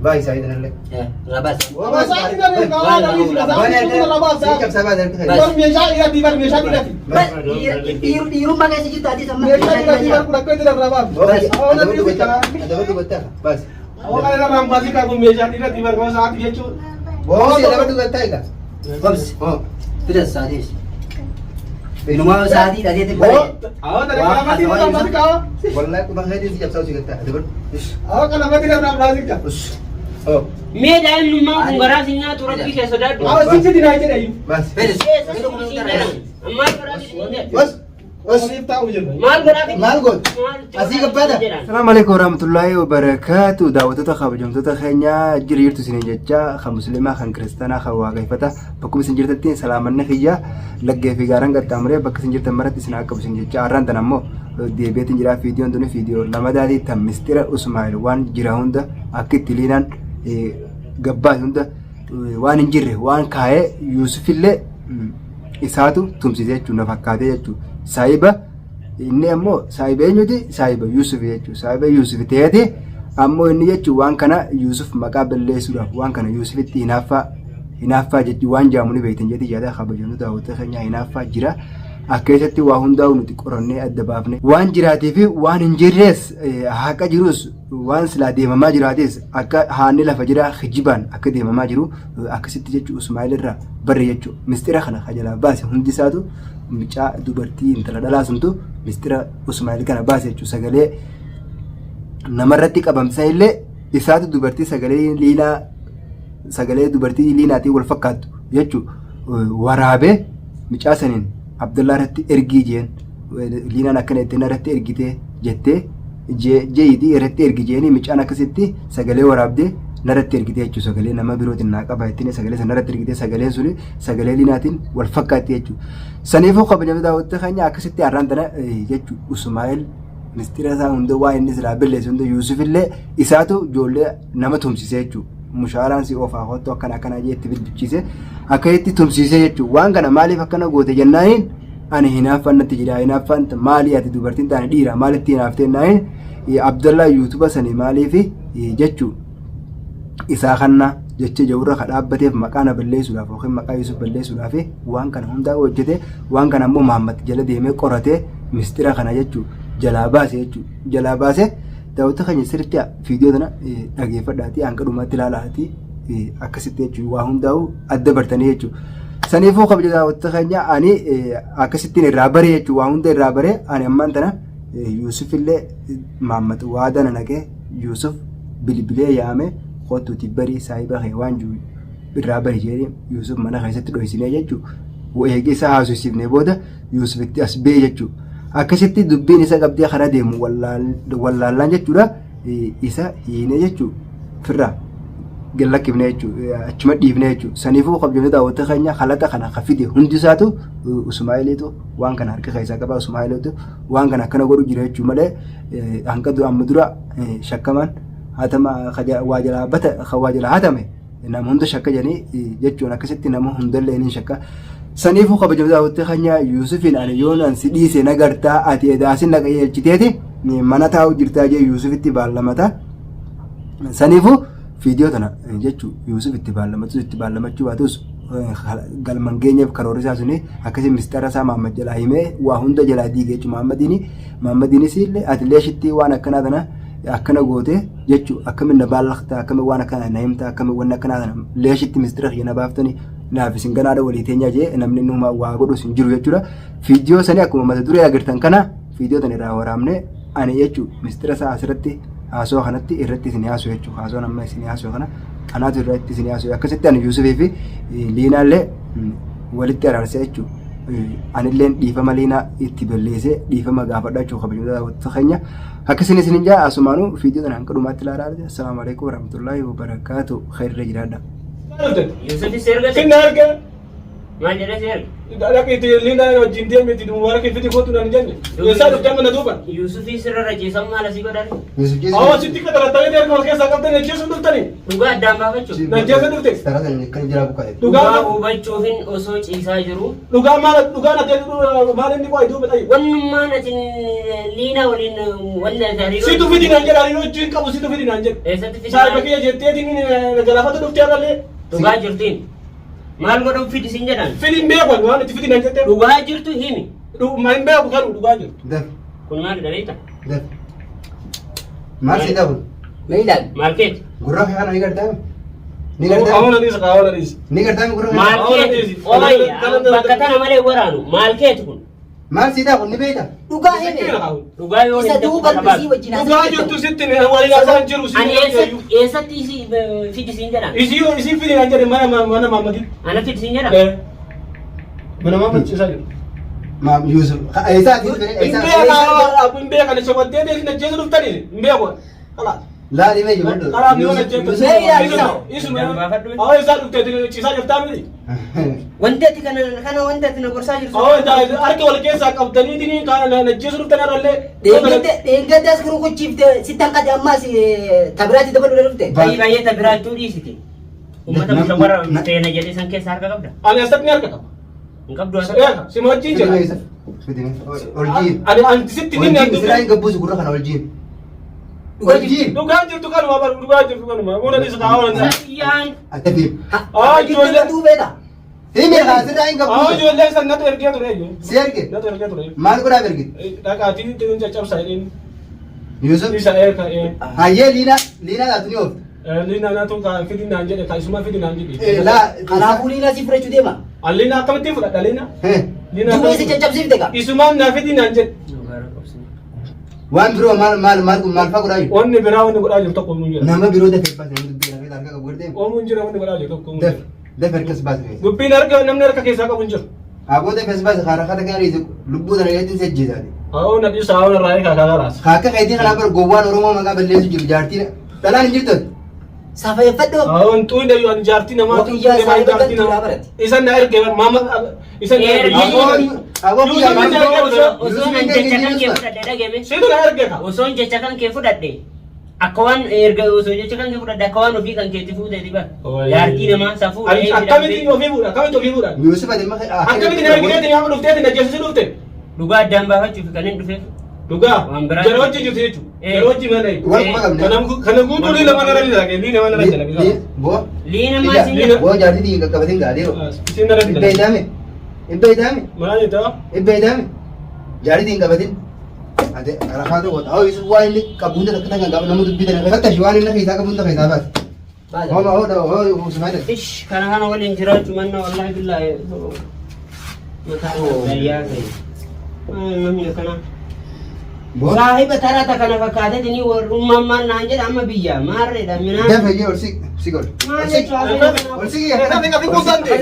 Baay'ee isaa idanallee. Rabas. Sa'aatii kana kaawaa dhalii sila sa'aatii kun irraa baasa. Si cabsaa baas harka Bar keessa. meeshaa dhiiratii bar meeshaa dhiiratii. Dhiirummaa keessa jirtu ati samma. Meeshaa dhiiratii bar kun akka itti irraa baasa. Adabadhu gochaa. Adabadhu gochaa. Baas. Awwa kana irraa baasii kan kun meeshaa dhiiratii bar kun sa'aatii jechuun. Boobsi adabadhu gochaa egaa. Gobsi. Hoo. Fidas sa'aatii. Inumaa sa'aatii dhateetti bare. Awwa tana qalamatii irraa baasii kaawwa. Wallahi quba keetiin si cabsaa si gochaa. Adabadhu. Awwa qalamatii irraa baasii kaawwa. Hoo. Mee daa'imnummaan kun garaa si nyaatu rabbii kee sodaadhu. Awwa sitti dinaa jedha iyyuu. Baas. Fidas. Maal godhaa fi jedhan? Bas. Bas. Waliif taa'u jenna. Maal godhaa fi Maal gootu? Asii gabbaadha. Assalamu alaikum warahmatullahi wabarakatuh. Daawwattoota kabajamtoota keenya jira jirtu isiniin jecha kan musliimaa kan kiristaanaa kan waaqeffata bakkuma isin jirtanitti salaamanni kiyya laggee fi gaaraan qaxxaamuree bakka isin jirtan maratti isin akka isin jecha har'aan tan ammoo deebi'eetiin jira fiidiyoon tuni fiidiyoo lamadaati tan mistira Usmaa'il waan jira hunda akka itti liinaan gabbaas hunda waan hin jirre waan kaa'ee Yuusufillee isaatu tumsise jechuudha na fakkaatee jechuudha saayiba inni ammoo saayiba eenyuti saayiba Yuusuf jechuudha saayiba Yuusuf ta'eeti ammoo inni jechuun waan kana Yuusuf maqaa balleessuudhaaf waan kana Yuusufitti hinaaffaa hinaaffaa jechuun waan jaamu ni beektan jetti yaada kabajamtoota daawwattoota keenyaa hinaaffaa jira. Akka keessatti waa hundaa'u nuti qorannee adda baafne waan jiraatee fi waan hin jirres haqa jirus waan silaa deemamaa jiraates akka haanni lafa jira kijibaan akka deemamaa jiru akkasitti jechuun Usmaa'il irraa barre jechuudha. Mistira kana ka jalaa baase hundi isaatu mucaa dubartii intala dhalaa suntu mistira Usmaa'il kana baase jechuudha. Sagalee namarratti qabamsa illee isaatu dubartii sagalee liilaa sagalee dubartii liinaatiin wal fakkaattu jechuudha. Waraabee mucaa saniin Abdallaa irratti ergii jeen liinaan akkana jettee narratti ergitee jettee jeeyitii irratti ergi jeeni mucaan akkasitti sagalee waraabdee narratti ergitee jechuudha. Sagalee nama birootiin naa qaba jettiin sagalee sana narratti ergitee sagaleen suni sagalee liinaatiin wal fakkaatti jechuudha. Saniifuu kabajamtoota daawwattoota keenya akkasitti har'aan tana jechuudha Usmaa'il mistira isaa hunda waan inni silaa balleesse hunda Yuusuf illee isaatu ijoollee nama tumsisee jechuudha. Mushaaraan si oofaa kottu akkana akkana jee itti bilbilchiise akka itti tumsiisee jechuudha. Waan kana maaliif akkana goote jennaaniin ani hinaaffaan natti jira hinaaffaan maali ati dubartiin taane dhiira maalitti hinaaftee jennaaniin Abdallaa yuutuba sanii maaliif jechuudha. Isaa kanna jecha jawurra ka dhaabbateef maqaa na balleessuudhaaf yookiin maqaa Yuusuf balleessuudhaaf waan kana hundaa hojjete waan kana ammoo Mahammad jala deemee qoratee mistira kana jechuudha jalaa baase jechuudha jalaa baase daawwattoota keenya sirriitti viidiyoo tana dhageeffadhaatii hanga dhumaatti ilaalaatii akkasitti jechuudha waa hundaa'u adda bartanii jechuudha. Saniifuu kabaja daawwattoota keenya ani akkasittiin irraa bare jechuudha waa hunda irraa bare ani ammaan tana Yuusuf illee Mahammad waada na naqee Yuusuf bilbilee yaame kottuuti barii saahiba kee waan jiru irraa bari jedhee Yuusuf mana keessatti dhoysinee jechuudha. Eegee isaa haasofsiifnee booda Yuusufitti as ba'e jechuudha. Akkasitti dubbiin isa qabdee karaa deemu wallaallaan jechuudha. Isa hiinee jechuudha. Firraa gad lakkifne jechuudha. Achuma dhiifne jechuudha. Saniifuu kabajamtoota daawwattoota keenya kalaqa kana ka fide hundi isaatu Usmaa'iliitu waan kana harka keessaa qaba. Usmaa'iliitu waan kana akkana godhu jira jechuudha malee hanga amma dura shakkamaan hatama waa jalaa bata waa jalaa hatame nama hunda shakka jedhanii jechuun akkasitti nama hundallee ni shakka. Saniifuu kabajamtoota daawwattoota keenya Yuusufiin ani yoon an si dhiise nagartaa ati edaasin na qajeelchiteeti mana taa'u jirtaa jee Yuusufitti baallamata. Saniifuu viidiyoo tana jechuun Yuusuf itti baallamatus itti baallamachuu baatus galman geenyeef karoorri isaa suni akkasii mistara isaa Mahammad jalaa himee waa hunda jalaa diige jechuun Mahammadiini Mahammadiinis illee ati leeshitti waan akkanaa tana akkana goote jechuun akkamiin na baallaqta akkamiin waan akkanaa na himta akkamiin wanni akkanaa tana leeshitti mistara kiyya na baaftani naaf isin ganaadha walii teenyaa jee namni inni humaa waa godhus hin jiru jechuudha. Viidiyoo sanii akkuma mata duree agartan kana viidiyoo tana irraa waraabne ani jechuun mistira isaa asirratti haasoo kanatti irratti isin haasoo jechuudha. Haasoon amma isin haasoo kana anaatu irratti isin haasoo akkasitti ani Yuusufii fi Liinaallee walitti araarsee jechuudha. Anilleen dhiifama Liinaa itti balleessee dhiifama gaafadha jechuudha kabajamtoota daawwattoota keenya. Akkasiin isin jaa asumaanuu viidiyoo tana hanga dhumaatti ilaalaa. Assalaamu alaikum warahmatullaahi wabarakaatu. Khairra jiraadha. Yuusufis erga Sinna arga. Maal jedhee si erge? Dhaqiitti liinaa wajjin deemiti Mubaarak fidi kootu naan jenne. Eessaa dhuftee mana duuban? Yuusufii sirra rajeessan maal asii godhan? Yusuf ciisi. Awwa sitti qaxaratanii deemtu wal keessaa qabdan ajjeesuun dhuftanii. Dhugaa addaan baafachuuf. Najjeessa dhufte. Taraa sana kan jira buqqaate. Dhugaa Dhugaa hubachuufin osoo ciisaa jiru. Dhugaa maal dhugaan ati maal inni qo'aa duuba ta'e. Wannummaan ati liinaa waliin wanni ati hariiroo. Situ fidi naan jedha hariiroo wajjin qabu situ fidi naan jedha. Eessatti fidi? Saayiba kiyya jetteetiin galaafatu dhuftee irrallee Dhugaa jirtiin. Maal godhuuf fidi siin jedhan? fidi hin beeku waan itti fidi naan jettee. Dhugaa jirtu himi. Hin beeku kanuu dhugaa jirtu. Daf Kun maal dhabeeta? daf. Maal si dhabu? Mee ilaali. Maal keeti? Gurra kee kana ni gartaame? Ni gartaame? Awwa dhiisa awwa dhiisa. Ni gartaame gurra kee? Maal keeti? Ooyi bakka tana malee waraanu maal keeti kun? Maal si dhabu ni beekta? Dhugaa hime. Dhugaa yoo Isa himte duuba qofa isii wajjin Dhugaa jirtu sitti waliin haasaan jiru Ani sitti. eessatti isii fidi siin jedhan? Isii isii fidi naan jedhe mana mana maammadii. Ana fidi siin jedhan? Mana maammadii ciisaa jiru. Maam Yusuf. Eessaa ati Hin eessaa? beekaa hin beekan isa waddee isin ajjeesu dhuftanii hin beeku. Kalaas. Laali mee jiru. Karaa ni waan ajjeetu. Mee ilaali isa. Isuma. Awwa isaa dhuftee ciisaa jirtaa miti. Wanti ati kana kana wanti ati na gorsaa jirtu. Awwa harka wal keessaa qabdanii kana ajjeesu dhuftan irrallee. Dheengadde as kiruu kuchiifte sitti hanqate ammaas tabiraatti dabaluu dhufte. Baay'ee baay'ee ta biraattuu dhiisiti. Uummata musawwara feena jedhee san keessa harka qabda. Ani asatti ni harka qaba. Hin qabdu harka. Eega si wajjin jira. Oljiin. Ani ani sitti ni Oljiin siraa hin gabbuusu gurra kana oljiin. Oljiin. Dhugaa jirtu kanuma bar dhugaa jirtu kanuma. Buna dhiisa kaa oolan. Sayyaan Ati fi. Aa ijoollee. Duubeedha. Himi haa siraa hin Aa gabbuusu. ijoollee san natu ergee ture. Si erge. Natu ergee ture. Maal godhaaf ergite? Dhaqaatiin ittiin caccabsa jedheen. Yusuf. Isa eeka ee. Hayyee liinaa liinaa taatu ni oofta. Liinaa natu kaa fidi naan jedhe kaa isuma fidi naan jedhe. Laa. Kanaafuu liinaa si fudhachuu deema. Liinaa akkamittiin fudhadha liinaa? Liinaa Duuba isa caccabsiifte gaa. Isumaan naa fidi naan jedhe. Waan biroo maal maal maal maal fa'aa godhaa jiru? Wanni biraa wanni godhaa jiru tokko hin jira. Nama biroo dafee baase namni dubbii kana harka qabu gartee? Oomuun jira wanni godhaa jiru tokko hin Daf jira. daf harkas baase. Dubbiin harka namni harka keessaa qabu hin jiru. Aboo dafes baase karaa kata gaarii lubbuu tana eetiin sajjeesaati. Haa na dhiisa haa irraa eegaa kaa garaas. Akka keetii kanaa bar gowwaan Oromoo maqaa balleessu jiru jaartiin dhalaan hin jirtu. Safeeffadhoo. Haa wantuun dayyuu ani jaartii namaa Waqiyyaa isaa eeggan turaa barate. Isan na erge maama isan na erge. Aboo Yusuf kiyya na erge. Osoo an jecha kan kee fudhadhe dhageme. Situ na erge ka. Osoo jecha kan kee fudhadhe akka waan erga osoo jecha kan kee fudhadhe akka waan ofii kan keetti fuudheeti bara. Jaartii namaa safuu. Akkamitti ofii fuudha akkamitti ofii fuudha. Yusuf ati maqaa Akkamitti na ergineeti nama dhufteeti na jeesisi dhufte. Dhugaa addaan baafachuuf kan hin dhufeef. Dhugaa Waan biraa. jara wajji jirti jechuudha. Jara wajji mana eegu. Wal quba qabne. Kana guutuu lii lama nara jala lii nama nara jala. Boo. Liina maal siin jedha? Boo jaartii dhiin qaqqabatin gaadheeru. Isin nara Ibba jala. idaame. Ibba idaame. Maal jettaa? Ibba idaame. Jaartii dhiin qabatin. Ate rafaa tokko ta'uu Yusuf waan inni qabu hunda takka takka qabu nama dubbii tana fattashi waan inni keessaa qabu hunda keessaa baase. Homa hoo hoo Usmaan. Ish kana kana waliin jiraachuu manna wallaahi billaahi. Mataa dayyaa ta'e. Namni akkanaa. Boo. Saahiba tarata kana fakkaateeti ni warrummaan maal naan jedha amma biyya maarreedha minaan. Dafa jee ol si si gol. Maal jechuudha? Ol si Kafi kuusante.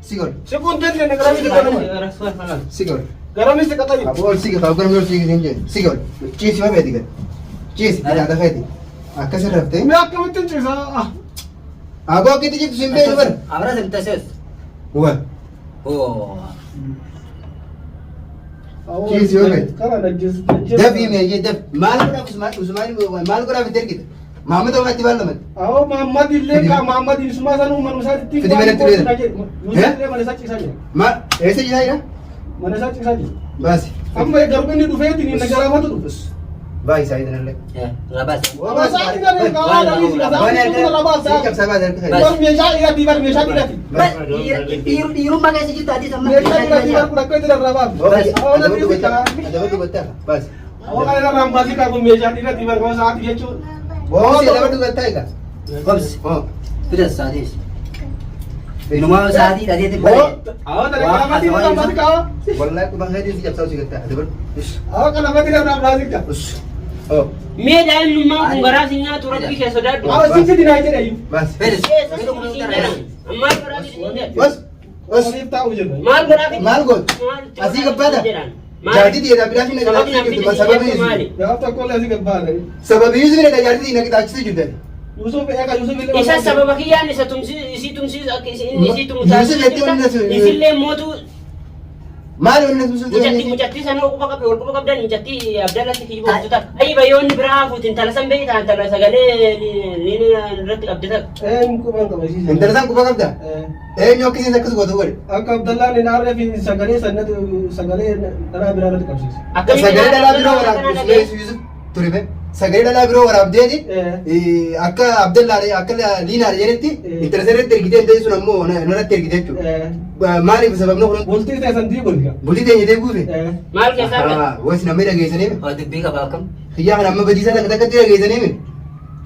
si gol. Si kuuntante ne garamitti qaxayi. Si gol. Garamitti qaxayi. Aboo ol si haa garami ol si hin jee si gol. Ciisi ma feeti gad. Ciisi bitaa feeti. Akkas irraftee. Mee akkamittiin ciisaa? Aboo akkitti jirtu sin beeku bara. Abra simtasees. Wa. Oo. Ciisi yoo feete. Karaa na jeesu. Dafii meeyye daf. Maal godhaaf Usmaan Usmaan maal godhaaf itti ergite? Maamma ta'uu itti baallamatti. Awoo Mahammad illee kaa Mahammad isuma san uuman isaatti Fidi manatti beela. Yusuf illee mana isaa ciisaa jira. Maal eessa jiraa jira? Mana isaa ciisaa jira. Baasi. Amma garuu inni dhufeetiin na garaafatu dhufe. Baasi isaa idanallee. Rabaas. Bar meeshaa dhiiratii bar meeshaa dhiiratii. Dhiirummaa keessa jirtu ati amma. Meeshaa dhiiratii bar kun akka itti rarrabaaf. Baasi. Awoo kana irraa ammaasii kaa kun meeshaa dhiiratii bar koo sa'aatii jechuudha. Gobsi. Fidas sa'aatii. Inumaa sa'aatii dhateetti bare. Awoo tana qalamatii irraa ammaasii kaa. Wallahi quba keetiin si cabsaa si gattaa. Adabar. Awoo qalamatii irraa ammaasii kaa. Oh. Mee daa'imnummaan kun garaa si nyaatu rabbii kee sodaadhu. Awoo si fidi naa jedhe iyyuu. Baasi. Fidas. Maal godhaa fidi siin jedha? Bas. Bas. Oliif taa'u jedha. Maal godhaa fidi? Maal gootu? Asii gabbaata? Jaartii dhiiraa biraa fi Sababni naqxaachisa namni jirtu. Sababii maali? Gaaf tokko illee asii gabbaadha. Sababii Yusuf jedha jaartii naqxaachisa jirtu. Yusuf eega Yusuf illee. Isa sababa kiyyaan isa tumsi isii tumsiisu akka inni isii tumu Yusuf taasisuu jettee jirta. wanni sun- Isillee mootu Maali wanni sun mucatti mucattii sana quba qabde wal quba qabdan mucattii Abdallatti kijiba hojjetu takka. Ayyiba yoo inni biraa fuute intala san beektaa intala sagalee ni irratti qabde takka. Een quban qaba isiisa. Intala san quba qabda? Eh. Eenyu akka isiin akkas gootu godhe? Akka Abdallaan hin aarree fi sagalee sannati sagalee dhalaa biraa irratti qabsiise. Akkamitti Sagalee dhalaa biroo akkana waraabde dhaga'e? Yusuf ture be. Sagalee dhalaa biroo waraabdeeti Eh. akka Abdallaan akka Liinaan jedhetti Eh. intala san irratti ergitee intalli sun ammoo narratti ergite jechuudha. Eh. Maaliif sababni kun Bultii ta'e san diiguun. bultii teenya deeguufi? Eh. Maal keessaa argate? Wais namni dhageessanii Waa dubbii qaba akkam. Kiyyaa kana amma badiisaa takka takkatti dhageessanii mi?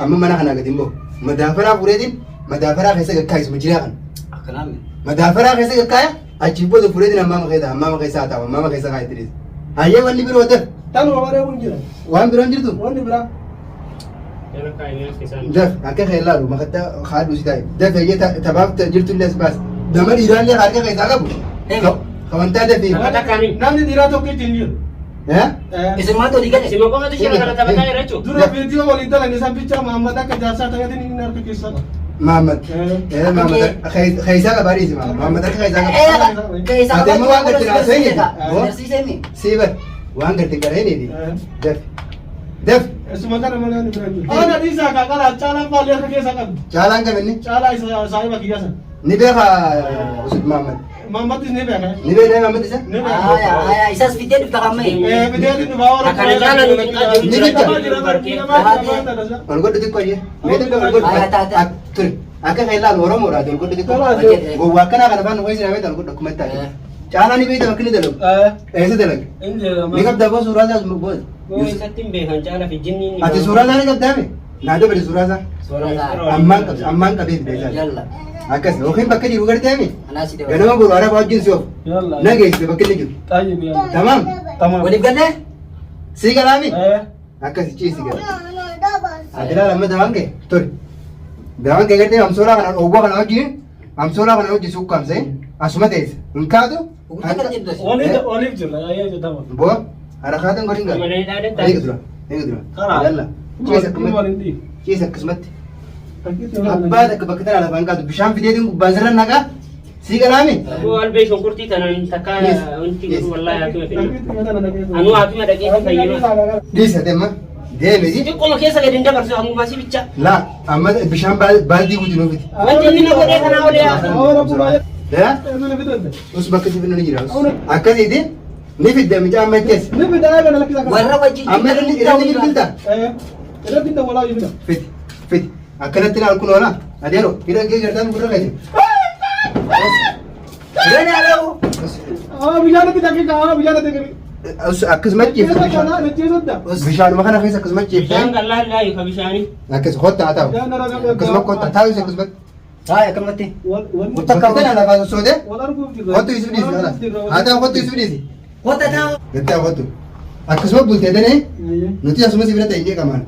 Amma mana kana gadi hin bahu. Madaafaraa fuudheetiin madaafaraa keessa gakkaa'isu jiraa kana. Akkanaa mi? Madaafaraa keessa gakkaaya achi booda fuudheetiin ammaama keessa ammaama keessa haa taa'u ammaama keessa haa itti dhiisu. Hayyee wanni biroo daf Tanuma malee kun jira. waan biroon jirtu Wanni biraa. Jala kaa'imee keessaan. daf akka kee laalu makattaa haadhu si taa'e daf hayyee tabaaf jirtu illee as baas nama dhiiraallee harka keessaa qabu kawantaa dafii. Takka takkaan hin. Namni dhiiraa tokko itti hin jiru. Eh? Eh. Isin maaltu olii gale? Sima qofatu shira kana taphataa jira jechuudha. Dura viidiyoo waliin dalan isaan bichaa Mahammad akka jaarsaa ta'eetiin inni harka keessaa qaba. Mahammad. Eh. Eh Mahammad keessaa qabaa dhiisi Mahammad harka keessaa qaba. Eh, keessa Ati amma waan gadi naasoo hin jedhu. Agarsiisee mi? Sii bar waan gadi qareenii Eh. daf daf Isuma kana malee wanni biraa hin jiru. Oona dhiisaa kaa qalaa caalaan faallee harka keessaa qabdi. Caalaan kam inni? Caalaa isa saahiba kiyyaa sana. Ni beeka Usman Mahammad. Mahammadis ni beeka. Ni beeka Mahammad isa? Ni beeka. Aya, aya, isas fiddee dhufta kammee. Eh, bideetiin dhufaa warra. Akkana caalaa nu cinqaa Ni jiru jira. jira. Ol godhu xiqqoo ishee. Mee xiqqoo ol godhu. Aya, taate. Ture. Akka kan ilaalu Oromoodha ol godhu xiqqoo. Hojjete. Gowwaa akkanaa kana afaan nuuf isin ol godhu akkuma taate. Caalaa ni beekta bakki inni dalagu. Eessa dalaga? Ni qabdaa boo suuraa isaas booda. Gowwaa isatti hin beekan caalaa fi jinni inni. Ati suuraa isaa ni qabdaa mee? Naa dabali suuraa isaa. Suuraa isaa. Ammaan qabsi ammaan qabee fide isaa. Yalla. Akkas yookiin bakka jiru gartee mee? Anaa si dabala. Ganama boru araba wajjin si oofu. Yalla. Na geessite bakki inni jiru. Tayyib yalla. Tamaam. Tamam. Waliif gallee? Sii galaami? Eh. Akkas ciisi gala. Ati laala amma dawaan kee ture. Dawaan kee gartee amsoolaa kana dhoowwaa kana wajjin amsoolaa kana wajjin sukkaamsee asuma teessa. Hin kaatu. Uguta kana jirtu asi. Waliif waliif jirra. Ayyee jedhama. Boo harakaatan godhin gala. Malee dhaadetta. Eega dura. Eega dura. Karaa. Yalla. Ciisi akkumatti. Waliin dhiif. Ciisi akkasumatti. Abbaa takka bakka tana lafaan kaatu bishaan fideetiin gubbaan sirra naqaa. Sii galaami? Gowwaa albee shunkurtii tanaan takka Yes. wanti Yes. godhu wallaahi haakima fedhe. Anuu haakima dhaqee fayyima. Dhiisa deema. Deemisi. Xiqquma keessa gadi hin dabarsu hanguma si bicha. Laa amma bishaan baaldii guutuu nuuf fidi. Wanti inni na godhee kanaa olee haa. Yaa? Us bakka si finnu ni jira. Akkasiiti ni fidda mucaa amma ittees. Warra wajjin Amma irratti irratti bilbilta. Fidi fidi akkanatti ilaal kun oola. Adeero hidha kee gartaan gurra keessa. Gana lau. Akkasuma ciifta bishaanuma kana keessa akkasuma ciifta. Bishaan qal'aa laayu ka bishaanii. Akkas kottaa haa ta'u. Akkasuma kottaa taa'u akkasuma. Aya, akkamatti? Bakka tana lafaa sossootee kottu isuu dhiisi. Haa ta'u kottu isuu dhiisi. Kota taa'u. Gattee kottu. Akkasuma bultee danee nuti asuma si bira ta'e qamaan.